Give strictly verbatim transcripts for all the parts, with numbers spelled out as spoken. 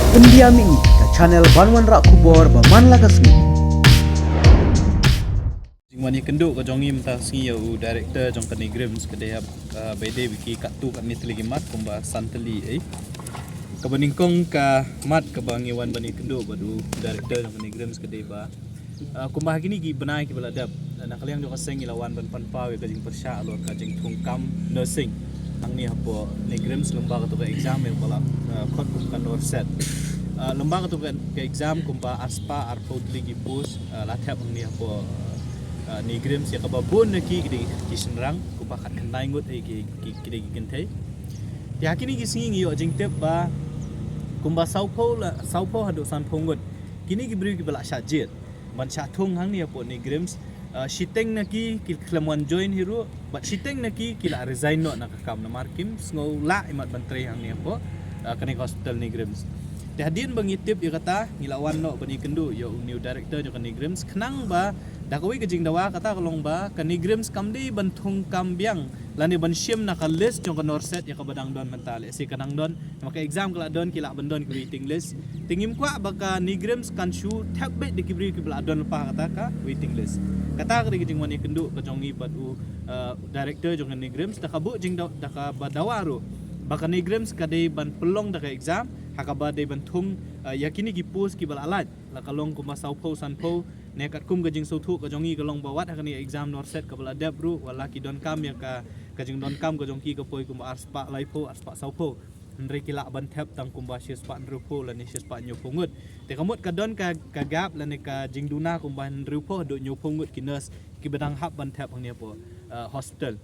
India Mih, ka channel ban wanrah khubor ba man la ka sngi. Jingwan ïakynduh ka jong ngi mynta ka sngi ïa u director jong ka NEIGRIHMS ka dei hap, uh, ba dei bad ki katto katne tylli ki mat kumba san tylli ei. Kaba nyngkong ka mat kaba ngi wan ban ïakynduh bad u director jong ka NEIGRIHMS ka dei ba, uh, kumba ha kine ki bnai kiba la dep, uh, na ka liang jong ka seng ngi la wan ban pynpaw ïa ka jingpyrshah halor ka jingthung kam nursing hangne hapoh NEIGRIHMS lyngba kato ka exam ïa kaba la, uh, khot kum ka NORCET. Uh, lyngba kato ka, ka exam kumba arspah arphew tylli ki post, uh, la thep hangne hapoh, uh, uh, NEIGRIHMS ïa kaba bun na ki ki dei ki shynrang kumba khatkhyndai ngut ei ki, ki, ki dei ki kynthei. Te ha kine ki sngi ngi ïoh jingtip ba kumba sawphew la, sawphew haduh sanphew ngut kine ki briew kiba la shah jied ban shah thung hangne hapoh NEIGRIHMS, uh, shiteng na ki ki khlem wan join hi ruh bad shiteng na ki ki la resign noh na ka kam namar kim sngew lah imat ban trei hangne hapoh, uh, kane ka hospital NEIGRIHMS. Te hadien ba ngi tip ïa kata ngi la wan noh ban ïakynduh ïa une u director jong ka NEIGRIHMS khnang ba da kawei ka jingdawa kata ka long ba ka NEIGRIHMS kam dei ban thung kam biang lane ban shim na ka list jong ka NORCET ïa kaba dang don mynta. Lehse ka dang don, namar ka exam ka la don, ki lah ban don ki waiting list. Te ngim kwah ba ka NEIGRIHMS kan shu thep beit da ki briew kiba la don lypa ha kata ka waiting list. Kata ka dei ka jingwan ïakynduh ka jong ngi bad u, uh, director jong ka NEIGRIHMS da ka buh jingdaw, da kaba dawa ruh ba ka NEIGRIHMS ka dei ban pynlong da ka exam ha kaba dei ban thung, uh, ïa kine ki post kiba la lait. La ka long kumba sawphew sanphew, ne katkum ka jingsngewthuh ka jong ngi ka long ba wat ha kane exam NORCET kaba la dep ruh wat la ki donkam ïa ka, ka jingdonkam ka jong ki ka poi kumba arspah laiphew, arspah sawphew. Hynrei ki lah ban thep tang kumba shispah hynriewphew lane shispah hynñiewphew ngut. Te ka mut ka don ka, ka gap lane ka jingduna kumba hynriewphew haduh hynñiewphew ngut ki nurse kiba dang hap ban thep hangne hapoh, uh, hospital.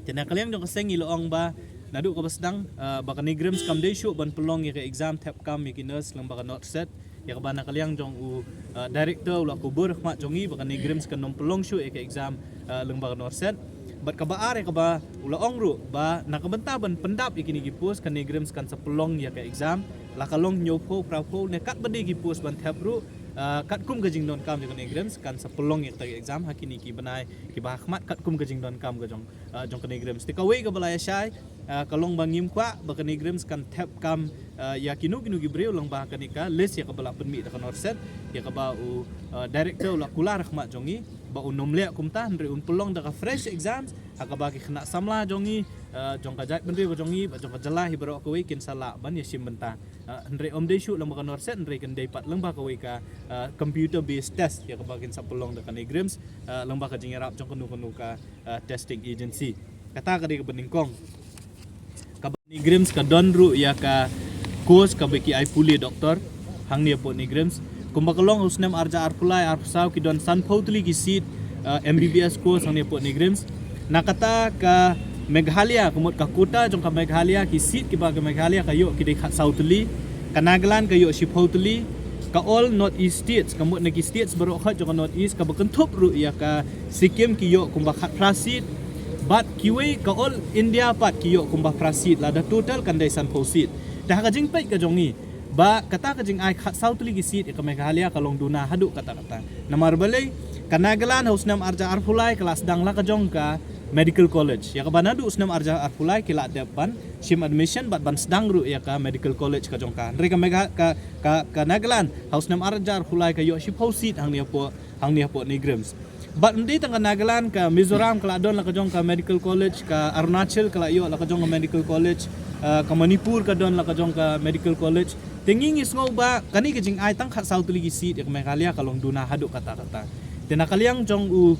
Te na ka liang jong ka seng ngi la ong ba naduh kaba sdang, uh, ba ka NEIGRIHMS kam dei shuh ban pynlong ïa ka exam thep kam ïa ki nurse lyngba ka NORCET. Ïa kaba na ka liang jong u, uh, director u la kubur ha khmat jong ngi ba ka NEIGRIHMS kan ym pynlong shuh ïa ka exam, uh, lyngba ka NORCET. Bad kaba ar ïa kaba u la ong ruh ba na ka bynta ban pyndap ïa kine ki post ka NEIGRIHMS kan sa pynlong ïa ka exam la ka long hynñiewphew, phraphew ne katba dei ki post ban thep ruh, uh, katkum ka jingdonkam jong ka NEIGRIHMS kan sa pynlong ïa kata ka exam ha kine ki bnai kiba ha khmat katkum ka jingdonkam ka jong, uh, jong ka NEIGRIHMS. Te kawei kaba la ïa shai, uh, ka long ba ngim kwah ba ka NEIGRIHMS kan thep kam, uh, ïa kino kino ki briew lyngba kane ka list ïa kaba la pynmih da ka NORCET, ïa kaba u, uh, director u la kular ha khmat jong ngi ba un ym leh kumta, hynrei un pynlong da ka fresh exams ha kaba ki khynnah samla jong ngi, uh, jong ka jaitbynriew ka jong ngi bad jong ka jylla hi baroh kawei kin sa lah ban ïashim bynta. Uh, hynrei ym dei shuh lyngba ka NORCET, hynrei kan dei pat lyngba kawei ka, uh, computer based test ïa kaba kin sa pynlong da ka NEIGRIHMS, uh, lyngba ka jingïarap jong kano kano ka, uh, testing agency. Kata ka dei kaba nyngkong. Kaba NEIGRIHMS ka don ruh ïa ka course kaba ki ai pule doctor hangne hapoh NEIGRIHMS. Kumba ka long ha u snem arhajar arphew lai arphew saw ki don sanphew tylli ki seat, uh, M B B S course hangne hapoh NEIGRIHMS. Na kata ka Meghalaya, ka mut ka quota jong ka Meghalaya, ki seat kiba ka Meghalaya ka ïoh ki dei khatsaw tylli, ka Nagaland ka ïoh shiphew tylli, ka all North East states, ka mut na ki states baroh khat jong ka North East kaba kynthup ruh ïa ka Sikkim ki ïoh kumba khatphra seat, bad kiwei ka all India pat ki ïoh kumba phra seat, lada total kan dei sanphew seat. Te ha ka jingpeit ka jong ngi ba kata ka jingai khatsaw tylli ki seat ïa ka Meghalaya ka long duna haduh katta katta. Namar balei? Ka Nagaland ha u snem arhajar arphew lai ka la sdang la ka jong ka medical college, ïa kaba naduh u snem arhajar arphew lai ki la dep ban shim admission bad ban sdang ruh ïa ka medical college ka jong ka. Hynrei ka Megha-, ka, ka, ka Nagaland ha u snem arhajar arphew lai ka ïoh shiphew seat hangne hapoh, hangne hapoh NEIGRIHMS. Bad ym dei tang ka Nagaland, ka Mizoram ka la don la ka jong ka medical college, ka Arunachal ka la ïoh la ka jong ka medical college, uh, ka Manipur ka don la ka jong ka medical college. Te ngi ngi sngew ba kane ka jingai tang khatsaw tylli ki seat ïa ka Meghalaya ka long duna haduh katta katta. Te na ka liang jong u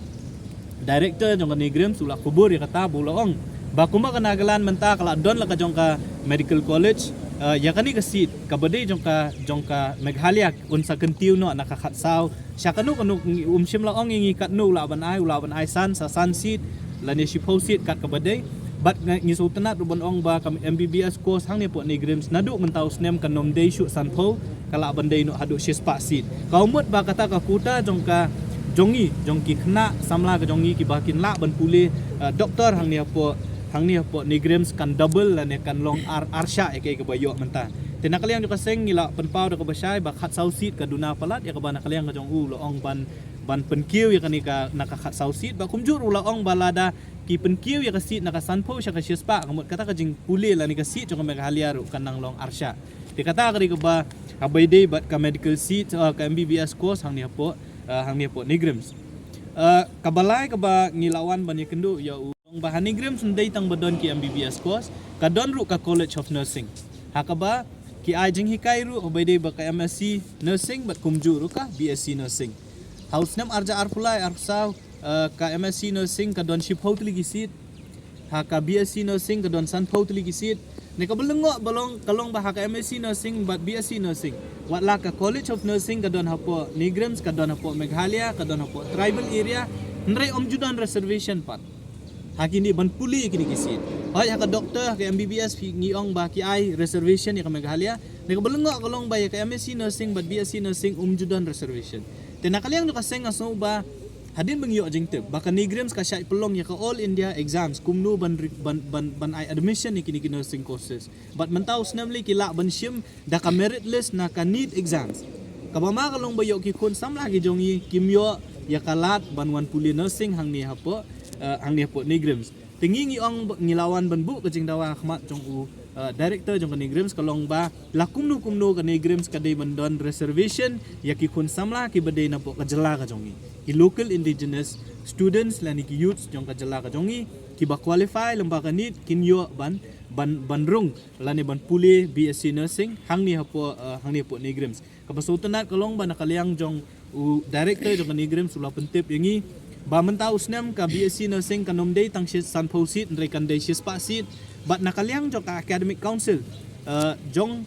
director jong ka NEIGRIHMS u la kubur ïa kata ba u la ong ba kumba ka Nagaland mynta ka la don la ka jong ka medical college, uh, ïa kane ka seat kaba dei jong ka, jong ka Meghalaya un sa kyntiew noh na ka khatsaw sha kano kano. Um shym la ong ïa ngi katno u lah ban ai, u lah ban ai san, sa san seat lane shiphew seat kat kaba dei. Bad ngi sngewtynnat ruh ban ong ba ka M B B S course hangne hapoh NEIGRIHMS naduh mynta u snem kan ym dei shuh sanphew, ka lah ban dei noh haduh shispah seat. Ka mut ba kata ka quota jong ka jong ngi, jong ki khynnah samla ka jong ngi kiba kin lah ban pule, uh, doctor hangne hapoh, hangne hapoh NEIGRIHMS kan double lane kan long ar, arshah ïa kaei kaba ïoh mynta. Te na ka liang jong ka seng ngi la pynpaw da kaba shai ba khatsaw seat ka duna palat, ïa kaba na ka liang ka jong u la ong ban, ban pynkiew ïa kane ka na ka khatsaw seat, ba kumjuh ruh u la ong ba lada ki pynkiew ïa ka seat na ka sanphew sha ka shispah, ka mut kata ka jingpule lane ka seat jong ka Meghalaya ruh kan nang long arshah. Te kata ka dei kaba, haba ïadei bad ka medical seat, uh, ka M B B S course hangne hapoh, uh, hangne hapoh NEIGRIHMS. Uh, kaba lai kaba ngi la wan ban ïakynduh ïa u, ba ha NEIGRIHMS ym dei tang ba don ki M B B S course, ka don ruh ka College of Nursing. Ha kaba ki ai jinghikai ruh haba ïadei bad ka M S C Nursing bad kumjuh ruh ka B S C Nursing. Ha u snem arhajar arphew lai arphew saw, uh, ka M S C Nursing ka don shiphew tylli ki seat. Ha ka B S C Nursing ka don sanphew tylli ki seat. Ne kaba lyngngoh ba long, ka long ba ha ka M S C Nursing bad B S C Nursing, wat la ka College of Nursing ka don hapoh NEIGRIHMS, ka don hapoh Meghalaya, ka don hapoh tribal area, hynrei ym ju don reservation pat. Ha kine ban pule kine ki seat. Hooid, ha ka doctor, ha ka M B B S phi, ngi ong ba ki ai reservation ïa ka Meghalaya. Ne kaba lyngngoh ka long ba ïa ka M S C Nursing bad B S C Nursing ym ju don reservation. Te na ka liang jong ka seng nga sngew ba hadien ba ngi ïoh jingtip ba ka NEIGRIHMS ka shait pynlong ïa ka All India Exams kumno ban ri-, ban, ban, ban ai admission ïa kine ki nursing courses. Bad mynta u snem lei ki lah ban shim da ka merit list na ka NEET Exams. Kaba ma ka long ba ïoh ki khun samla ki jong ngi kim ïoh ïa ka lad ban wan pule nursing hangne hapoh, uh, hangne hapoh NEIGRIHMS. Te ngi, ngi ong ba, ngi la wan ban buh ka jingdawa ha khmat jong u, uh, director jong ka NEIGRIHMS, ka long ba la kumno kumno ka NEIGRIHMS ka dei ban don reservation ïa ki khun samla kiba dei napoh ka jylla ka jong ngi. Ki local indigenous students lane ki youths jong ka jylla ka jong ngi kiba qualify lyngba ka NEET kin ïoh ban, ban, ban rung lane ban pule B S C Nursing hangne hapoh, uh, hangne hapoh NEIGRIHMS. Kaba sngewtynnat ka long ba na ka liang jong u director jong ka NEIGRIHMS u la pyntip ïa ngi ba mynta u snem ka B S C Nursing kan ym dei tang shi sanphew seat, hynrei kan dei shispah seat. Bad na ka liang jong ka Academic Council, uh, jong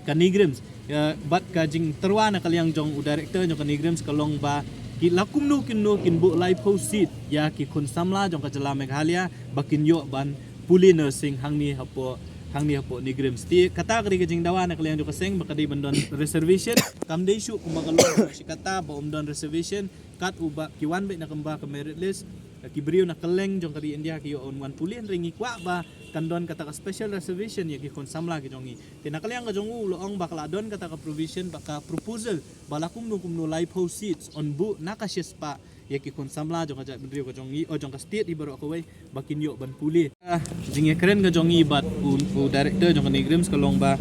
ka NEIGRIHMS, uh, bad ka jingtyrwa na ka liang jong u director jong ka NEIGRIHMS ka long ba ki la kumno kumno kin buh laiphew seat ïa ki khun samla jong ka jylla Meghalaya ba kin ïoh ban pule nursing hangne hapoh, hangne hapoh NEIGRIHMS. Te kata ka dei ka jingdawa na ka liang jong ka seng ba ka dei ban don reservation. Kam dei shuh kumba ka long shi katta ba ym don reservation, kat uba ki wan beit na kumba ka merit list, ki briew na kylleng jong ka ri India ki ïoh ban pule, hynrei ngi kwah ba kan don kata ka special reservation ïa ki khun samla ki jong ngi. Te na ka liang ka jong u u la ong ba ka la don kata ka provision, ba ka proposal ba la kumno kumno laiphew seats yn buh na ka shispah ïa ki khun samla jong ka jaitbynriew ka jong ngi, oh, jong ka state hi baroh kawei, ba kin ïoh ban pule. Ah, jingïakren ka jong ngi bad u, u director jong ka NEIGRIHMS ka long ba,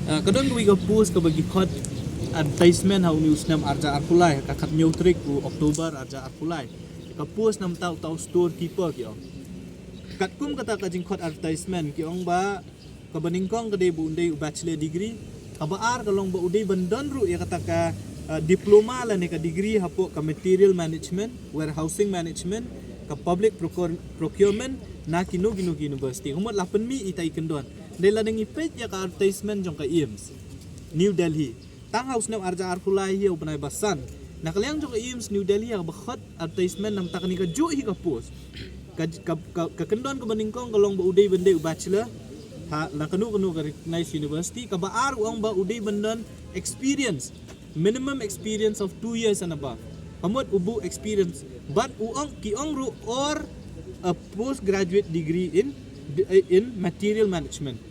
ah, ka don kawei ka post kaba ki khot advertisement ha une u snem arhajar arphew lai, ka khathynñiew tarik u October arhajar arphew lai. Ka post namar uta u storekeeper ki ong. Katkum kata ka jingkhot advertisement ki ong ba kaba nyngkong ka dei ba un dei u bachelor degree, kaba ar ka long ba u dei ban don ruh ïa kata ka, uh, diploma lane ka degree hapoh ka material management, warehousing management, ka public procure-, procurement na kino kino ki university. Ka mut la pynmih ita i kyndon. Dei lada ngi peit ïa ka advertisement jong ka AIIMS New Delhi, tang ha u snem arhajar arphew lai hi ha u bnai ba san, na ka liang jong ka AIIMS New Delhi ha kaba khot advertisement namar kane kajuh hi ka post. Ka, ka, ka, ka kyndon kaba nyngkong ka long ba u dei ban dei u bachelor ha la kano kano ka recognized university, kaba ar u ong ba u dei ban don experience, minimum experience of two years and above. Ka mut u buh experience, bad u ong, ki ong ruh or a postgraduate degree in, in material management.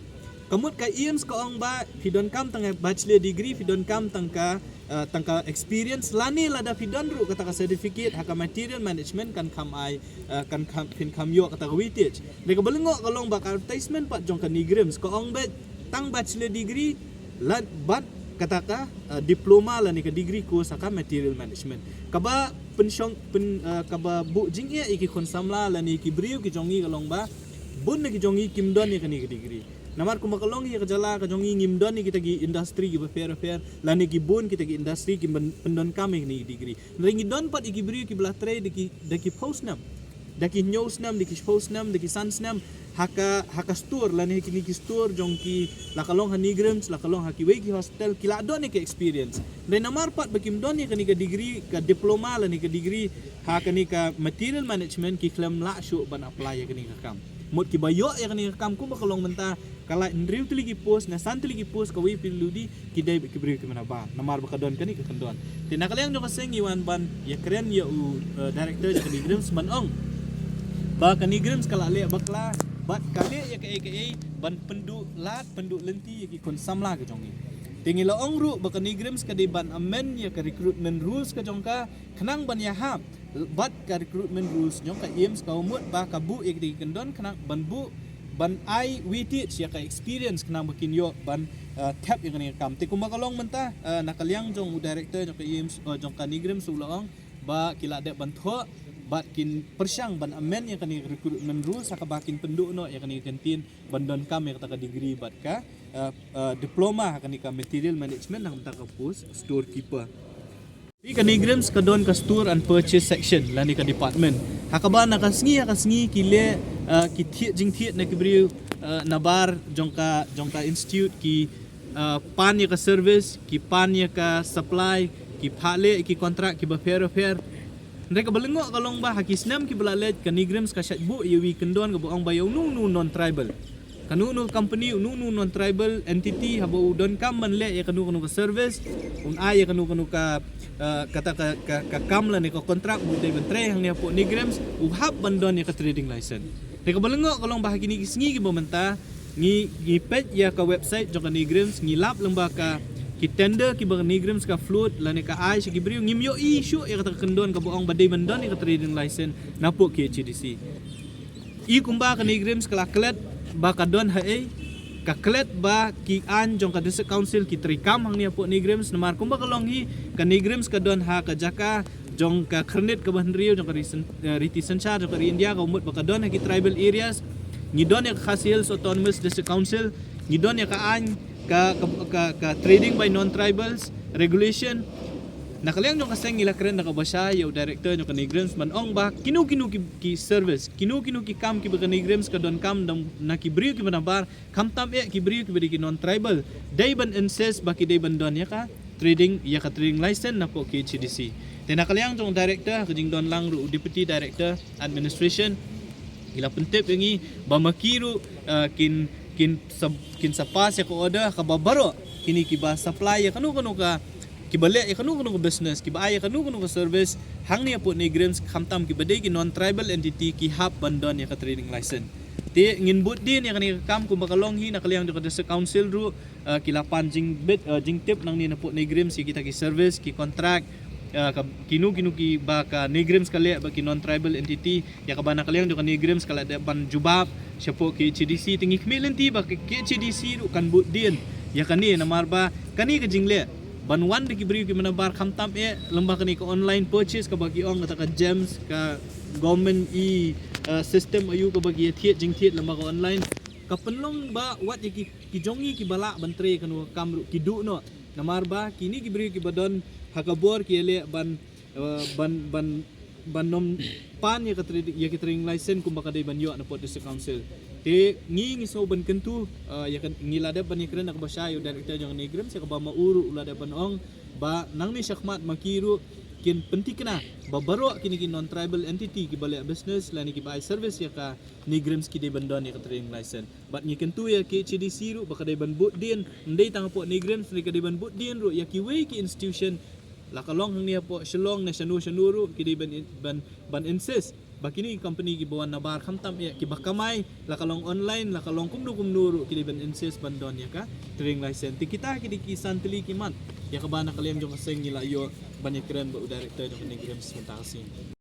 Ka mut ka AIIMS ka ong ba phi donkam tang ka bachelor degree, phi donkam tang ka, uh, tang ka experience, lane lada phi don ruh kata ka certificate ha ka material management kan kham ai, uh, kan kham, phin kham ïoh kata ka weightage. Dei kaba lyngngoh ka long ba ka advertisement pat jong ka NEIGRIHMS ka ong beit tang bachelor degree, la, bad kata ka, uh, diploma lane ka degree course ha ka material management. Kaba pynshong, pyn, uh, kaba buh jingeh ïa ki khun samla lane ki briew ki jong ngi ka long ba bun na ki jong ngi kim don ïa kane ka degree. Namar kumba ka long ïa ka jylla ka jong ngi ngim don ïa kita ki industry kiba pher pher, lane ki bun kita ki industry ki pyn-, pyndonkam ïa kane ka degree. Hynrei ngi don pat ïa ki briew kiba la trei da ki, da ki phew snem, da ki hynñiew snem, da ki shiphew snem, da ki san snem ha ka, ha ka store lane ha kine ki store jong ki, la ka long ha NEIGRIHMS, la ka long ha kiwei ki hospital, ki la don ïa ka experience. Hynrei namar pat ba kim don ïa kane ka degree, ka diploma lane ka degree ha kane ka material management, ki khlem lah shuh ban apply ïa kane ka kam. Mut kiba ïoh ïa kane ka kam kumba ka long mynta, ka lai hynriew tylli ki post, na san tylli ki post kawei PWD, ki dei bad ki briew kiba nabar namar ba ka don kane ka kyndon. Te na ka liang jong ka seng ngi wan ban ïakren ïa u, eh, director jong ka NEIGRIHMS ban ong ba ka NEIGRIHMS ka la leh bakla bad ka leh ïa kaei kaei ban pynduh lad pynduh lynti ïa ki khun samla ka jong ngi. Te ngi la ong ruh ba ka NEIGRIHMS ka dei ban amend ïa ka recruitment rules ka jong ka, khnang ban ïahap bad ka recruitment rules jong ka AIIMS, ka mut ba ka buh ïa kata ki kyndon khnang ban buh ban ai weightage ïa ka experience khnang ba kin ïoh ban, uh, thep ïa kane ka kam. Te kumba ka long mynta, uh, na ka liang jong u director jong ka E M C, uh, jong ka NEIGRIHMS u la ong ba ki la dep ban thoh bad kin pyrshang ban amend ïa kane ka recruitment rules ha kaba kin pynduh noh ïa kane ka kyntien ban donkam ïa kata ka degree bad ka, uh, uh, diploma ha kane ka material management ha kata ka post storekeeper. Te ka NEIGRIHMS ka don ka store and purchase section lane ka department ha kaba na ka sngi ha ka sngi ki leh, uh, ki thied jingthied na ki briew, uh, nabar jong ka, jong ka institute ki, uh, pan ïa ka service, ki pan ïa ka supply, ki phah leh ki contract kiba pher pher. Hynrei kaba lyngngoh ka long ba ha ki snem kiba la leit ka NEIGRIHMS ka shait buh ïa uwei u kyndon kaba ong ba ïa uno uno non-tribal, kano kano company, uno uno non-tribal entity haba u donkam ban leh ïa kano kano ka service, un ai ïa kano kano ka, uh, kata ka, ka, ka kam lane ka contract ba u dei ban trei hangne hapoh NEIGRIHMS, u hap ban don ïa ka trading license. Te kaba lyngngoh ka long ba ha kine ki sngi kiba mynta ngi, ngi peit ïa ka website jong ka NEIGRIHMS, ngi lap lyngba ka ki tender kiba ka NEIGRIHMS ka float lane ka ai sha ki briew, ngim ïohi shuh ïa kata ka kyndon kaba ong ba dei ban don ïa ka trading license napoh KHADC. I kumba ka NEIGRIHMS ka la klet ba ka don haei, ka klet ba ki aiñ jong ka District Council ki treikam hangne hapoh NEIGRIHMS, namar kumba ka long hi ka NEIGRIHMS ka don ha ka jaka jong ka khyrnit kaba hynriew jong ka ri syn-, eh, riti synshar jong ka ri India, kaba mut ba ka don ha ki tribal areas. Ngi don ïa ka Khasi Hills Autonomous District Council, ngi don ïa ka aiñ ka, ka, ka, ka trading by non-tribals regulation. Na ka liang jong ka seng ngi la kren da kaba shai ïa u director jong ka NEIGRIHMS ban ong ba kino kino ki, ki service, kino kino ki kam kiba ka NEIGRIHMS ka donkam da, na ki briew kiba nabar, khamtam eh ki briew kiba dei ki non-tribal, dei ban insist ba ki dei ban don ïa ka trading, ïa ka trading license napoh KHADC. Te na ka liang jong u director, ka jingdon lang ruh u deputy director administration, ki la pyntip ïa ngi ba ma ki ruh, uh, kin, kin sa, kin sa pass ïa ka order kaba baroh kine kiba supply ïa kano kano ka, kiba leh ïa kano kano ka business, kiba ai ïa kano kano ka service hangne hapoh NEIGRIHMS, khamtam kiba dei ki non-tribal entity, ki hap ban don ïa ka trading license. Te ngin bud dien ïa kane ka kam kumba ka long hi. Na ka liang jong ka District Council ruh, uh, ki la pan jingbit, uh, jingtip nangne napoh NEIGRIHMS ïa kita ki service, ki contract, uh, ka, kino kino kiba ka NEIGRIHMS ka leh bad ki non-tribal entity, ïa kaba na ka liang jong ka NEIGRIHMS ka la dep ban jubab shapoh KHADC. Te ngi khmih lynti ba ka KHADC ruh kan bud dien ïa kane, namar ba kane ka jingleh ban wan da ki briew kiba nabar, khamtam eh lyngba kane ka online purchase kaba ki ong, kata ka GeMS, ka government e, uh, system aïu kaba ki ïa thied jingthied lyngba ka online, ka pynlong ba wat ïa ki, ki jong ngi kiba lah ban trei kano ka kam ruh ki duh noh, namar ba kine ki briew kiba don ha ka bor ki ïa leh ban, uh, ban, ban, ban nym pan ïa ka trading, ïa ka trading license kumba ka dei ban ïoh napoh District Council. Te ngi, ngi sngew ban kyntu, uh, ïa ka, ngi la dep ban ïa kren da kaba shai ïa u director jong ka NEIGRIHMS, ïa kaba ma u ruh u la dep ban ong ba nangne shakhmat ma ki ruh kin pynthikna ba baroh kine ki non-tribal entity kiba leh business lane kiba ai service ïa ka NEIGRIHMS ki dei ban don ïa ka trading license. Bad ngi kyntu ïa ka KHADC ruh ba ka dei ban bud dien, ym dei tang hapoh NEIGRIHMS, hynrei ka dei ban bud dien ruh ïa kiwei ki institution, la ka long hangne hapoh Shillong ne shano shano ruh, ki dei ban, ban, ban insist ba kine ki company kiba wan nabar, khamtam eh kiba kamai, la ka long online, la ka long kumno kumno ruh, ki dei ban insist ban don ïa ka trading license. Te kita ki dei ki san tylli ki mat ïa kaba na ka liang jong ka seng ngi la ïoh ban ïa kren bad u director jong ka NEIGRIHMS mynta ka sngi.